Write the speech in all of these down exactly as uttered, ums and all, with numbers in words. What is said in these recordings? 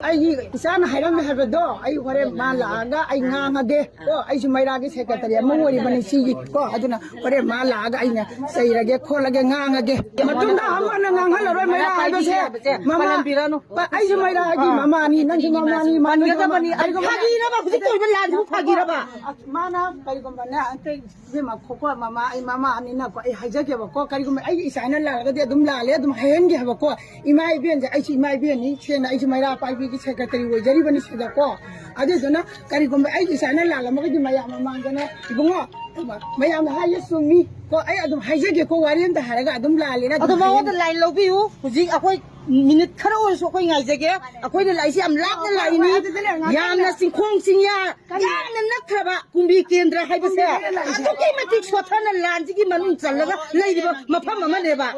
ꯑꯩꯒꯤ ꯏꯆꯥꯅ ꯍꯥꯏꯔꯝꯃꯦ ꯍꯥꯏꯕꯗꯣ ꯑꯩ ꯍꯣꯔꯦꯟ ꯃꯥ ꯂꯥꯛꯑꯒ ꯑꯩ ꯉꯥꯡꯉꯒꯦ꯫ ꯀꯣ, ꯑꯩꯁꯨ ꯃꯩꯔꯥꯒꯤ ꯁꯦꯀ꯭ꯔꯦꯇꯔꯤ ꯑꯃ ꯑꯣꯏꯔꯤꯕꯅꯤ ꯁꯤꯒꯤ꯫ ꯀꯣ, ꯑꯗꯨꯅ ꯍꯣꯔꯦꯟ ꯃꯥ ꯂꯥꯛꯑꯒ ꯑꯩꯅ ꯆꯩꯔꯒꯦ ꯈꯣꯠꯂꯒꯦ ꯉꯥꯡꯉꯒꯦ꯫ ꯃꯇꯨꯡꯗ ꯑꯃꯨꯛ ꯍꯟꯅ ꯉꯥꯡꯍꯜꯂꯔꯣꯏ ꯃꯩꯔꯥ ꯍꯥꯏꯕꯁꯦ꯫ ꯃꯃꯥ, ꯄꯥꯜꯍꯟꯕꯤꯔꯅꯨ꯫ ꯄ-, ꯑꯩꯁꯨ ꯃꯩꯔꯥꯒꯤ ꯃꯃꯥꯅꯤ, ꯅꯪꯁꯨ ꯃꯃꯥꯅꯤ, ꯃꯥꯅꯁꯨ ꯐꯥꯒꯤꯔꯕꯅꯤ꯫ ꯃꯃꯥꯅꯤ꯫ ꯑꯩ ꯐꯥꯒꯤꯔꯕ? ꯍꯧꯖꯤꯛ ꯇꯧꯔꯤꯕ ꯂꯥꯟꯁꯤꯕꯨ ꯐꯥꯒꯤꯔꯕ? ꯃꯥꯅ ꯀꯔꯤꯒꯨꯝꯕꯅꯦ, ꯑꯇꯩ ꯏꯕꯦꯝꯃ, ꯈꯣꯀꯣ, ꯃꯃꯥ, ꯑꯩ ꯃꯃꯥꯅꯤꯅꯀꯣ, ꯑꯩ ꯍꯥꯏꯖꯒꯦꯕꯀꯣ, ꯀꯔꯤꯒꯨꯝꯕ ꯑꯩꯒꯤ ꯏꯆꯥꯅ ꯂꯥꯜꯂꯒꯗꯤ ꯑꯗꯨꯝ ꯂꯥꯜꯂꯦ, ꯑꯗꯨꯝ ꯍꯥꯏꯍꯟꯒꯦ ꯍꯥꯏꯕꯀꯣ꯫ ꯏꯃꯥ ꯏꯕꯦꯟꯁꯦ, ꯑꯩꯁꯨ ꯏꯃꯥ ꯏꯕꯦꯟꯅꯤ, ꯁꯦꯡꯅ ꯑꯩꯁꯨ ꯃꯩꯔꯥ ꯄꯥꯏꯕꯤꯒꯤ ꯁꯦꯀ꯭ꯔꯦꯇꯔꯤ ꯑꯣꯏꯖꯔꯤꯕꯅꯤ ꯁꯤꯗꯀꯣ꯫ ꯑꯗꯨꯗꯨꯅ ꯀꯔꯤꯒꯨꯝꯕ ꯑꯩꯒꯤ ꯏꯆꯥꯅ ꯂꯥꯜꯂꯝꯃꯒꯗꯤ ꯃꯌꯥꯝ ꯃꯃꯥꯡꯗꯅ, ꯏꯕꯨꯡꯉꯣ, ꯃꯌꯥꯝꯅ ꯍꯥꯏꯌꯦ ꯆꯨꯝꯃꯤ ꯀꯣ, ꯑꯩ ꯑꯗꯨꯝ ꯍꯥꯏꯖꯒꯦꯀꯣ, ꯋꯥꯔꯤ ꯑꯝꯇ ꯍꯥꯏꯔꯒ ꯑꯗꯨꯝ ꯂꯥꯜꯂꯦꯅ ꯑꯗꯨꯝ ꯑꯗꯣ ꯃꯉꯣꯟꯗ ꯍꯥꯏꯍꯟꯒꯦ꯫ ꯂꯥꯏꯟ ꯂꯧꯕꯤꯌꯨ꯫ ꯍꯧꯖꯤꯛ ꯑꯩꯈꯣꯏ ꯃꯤꯅꯤꯠ ꯈꯔ ꯑꯣꯏꯔꯁꯨ ꯑꯩꯈꯣꯏ ꯉꯥꯏꯖꯒꯦ꯫ ꯑꯩꯈꯣꯏꯅ ꯂꯥꯛꯏꯁꯦ ꯌꯥꯝ ꯂꯥꯞꯅ ꯍꯣꯏ, ꯍꯣꯏ, ꯂꯥꯛꯏꯅꯤ꯫ ꯑꯗꯨꯗꯤ ꯂꯩꯔꯦ, ꯉꯥꯛꯇꯪ ꯌꯥꯝꯅ ꯂꯩꯔꯦ꯫ ꯆꯤꯡꯈꯣꯡ ꯆꯤꯡꯌꯥ, ꯀꯔꯤ? ꯌꯥꯝꯅ ꯅꯛꯈ꯭ꯔꯕ ꯀꯨꯝꯕꯤ ꯀꯦꯟꯗ꯭ꯔ ꯍꯥꯏꯕꯁꯦ ꯀꯨꯝꯕꯤ ꯀꯦꯟꯗ꯭ꯔ ꯂꯥꯛꯏꯁꯦ꯫ ꯑꯗꯨꯛꯀꯤ ꯃꯇꯤꯛ ꯁꯣꯠꯊꯅ ꯂꯥꯟꯁꯤꯒꯤ ꯃꯅꯨꯡ ꯆꯜꯂꯒ ꯂꯩꯔꯤꯕ ꯃꯐꯝ ꯑꯃꯅꯦꯕ꯫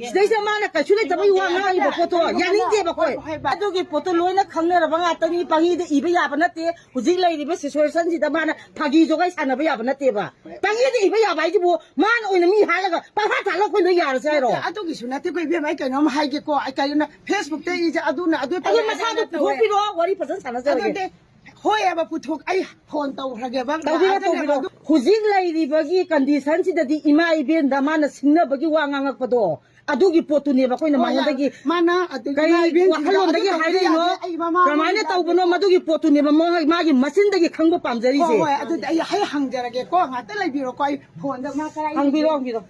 ꯁꯤꯗꯩꯁꯤꯗ ꯃꯥꯅ ꯀꯩꯁꯨ ꯂꯩꯇꯕꯒꯤ ꯋꯥ ꯉꯥꯡꯉꯤꯕ ꯄꯣꯠꯇꯣ ꯌꯥꯅꯤꯡꯗꯦꯕ ꯑꯩꯈꯣꯏ꯫ ꯍꯣꯏ, ꯍꯣꯏ꯫ ꯑꯗꯨꯒꯤ ꯄꯣꯠꯇꯣ ꯂꯣꯏꯅ ꯈꯪꯅꯔꯕ ꯉꯥꯛꯇꯅꯤ, ꯄꯪꯏꯗ ꯏꯕ ꯌꯥꯕ ꯅꯠꯇꯦ꯫ ꯍꯧꯖꯤꯛ ꯂꯩꯔꯤꯕ ꯁꯤꯆꯨꯋꯦꯁꯟꯁꯤꯗ ꯃꯥꯅ ꯐꯥꯒꯤ ꯖꯣꯒꯥꯏ ꯁꯥꯟꯅꯕ ꯌꯥꯕ ꯅꯠꯇꯦꯕ꯫ ꯄꯪꯏꯗ ꯏꯕ ꯌꯥꯕ ꯍꯥꯏꯁꯤꯕꯨ ꯃꯥꯅ ꯑꯣꯏꯅ ꯃꯤ ꯍꯥꯠꯂꯒ ꯄꯪꯍꯥꯠ ꯍꯥꯠꯂꯒ ꯑꯩꯈꯣꯏ ꯂꯣꯏ ꯌꯥꯔꯁꯦ ꯍꯥꯏꯔꯣ? ꯅꯠꯇꯦ, ꯑꯗꯨꯒꯤꯁꯨ ꯅꯠꯇꯦꯀꯣ ꯏꯕꯦꯝꯃ, ꯑꯩ ꯀꯩꯅꯣꯝ ꯍꯥꯏꯒꯦꯀꯣ, ꯑꯩ ꯀꯔꯤꯅꯣ Facebookꯇ ꯏꯁꯦ ꯑꯗꯨꯅ ꯑꯗꯨ ꯑꯗꯣ ꯇꯧꯋꯦ, ꯃꯁꯥꯗꯣ ꯑꯗꯥꯅ ꯇꯧꯋꯦ꯫ ꯄꯨꯊꯣꯛꯄꯤꯔꯣ, ꯋꯥꯔꯤ ꯐꯖꯅ ꯁꯥꯟꯅꯖꯔꯒꯦ꯫ ꯑꯗꯨꯗꯤ ꯍꯣꯏ ꯍꯥꯏꯕ ꯄꯨꯊꯣꯛ-, ꯑꯩ ꯐꯣꯟ ꯇꯧꯈ꯭ꯔꯒꯦꯕ꯫ ꯇꯧꯕꯤꯔꯣ, ꯑꯗꯨꯅ ꯇꯧꯕꯤꯔꯣ꯫ ꯑꯗꯨ ꯍꯧꯖꯤꯛ ꯂꯩꯔꯤꯕꯒꯤ ꯀꯟꯗꯤꯁꯟꯁꯤꯗꯗꯤ ꯏꯃꯥ ꯏꯕꯦꯟꯗ ꯃꯥꯅ ꯁꯤꯡꯅꯕꯒꯤ ꯋꯥ ꯉꯥꯡꯉꯛꯄꯗꯣ, ꯑꯗꯨꯒꯤ ꯄꯣꯠꯇꯨꯅꯦꯕ ꯑꯩꯈꯣꯏꯅ ꯍꯣꯏ, ꯃꯉꯣꯟꯗꯒꯤ ꯃꯥꯅ ꯑꯗꯨ ꯀꯔꯤ ꯏꯃꯥ ꯏꯕꯦꯟꯁꯤꯡꯗ ꯋꯥꯈꯜꯂꯣꯟꯗꯒꯤ ꯑꯗꯨ ꯇꯧꯕꯗꯤ ꯍꯥꯏꯔꯛꯏꯅꯣ? ꯌꯥꯗꯦ, ꯑꯩ ꯃꯃꯥ ꯀꯃꯥꯏꯅ ꯑꯃꯒꯤ ꯇꯧꯕꯅꯣ? ꯃꯗꯨꯒꯤ ꯄꯣꯠꯇꯨꯅꯦꯕ ꯃꯥ-, ꯃꯥꯒꯤ ꯃꯆꯤꯟꯗꯒꯤ ꯈꯪꯕ ꯄꯥꯝꯖꯔꯤꯁꯦ꯫ ꯍꯣꯏ, ꯍꯣꯏ, ꯑꯗꯨꯗꯤ ꯑꯩ, ꯑꯩ ꯍꯪꯖꯔꯒꯦꯀꯣ, ꯉꯥꯛꯇ ꯂꯩꯕꯤꯔꯣꯀꯣ, ꯑꯩ ꯐꯣꯟꯗ ꯃꯥ ꯀꯔꯥꯏ ꯍꯪꯕꯤꯔꯣ, ꯂꯩꯒꯦ? ꯍꯪꯕꯤꯔꯣ꯫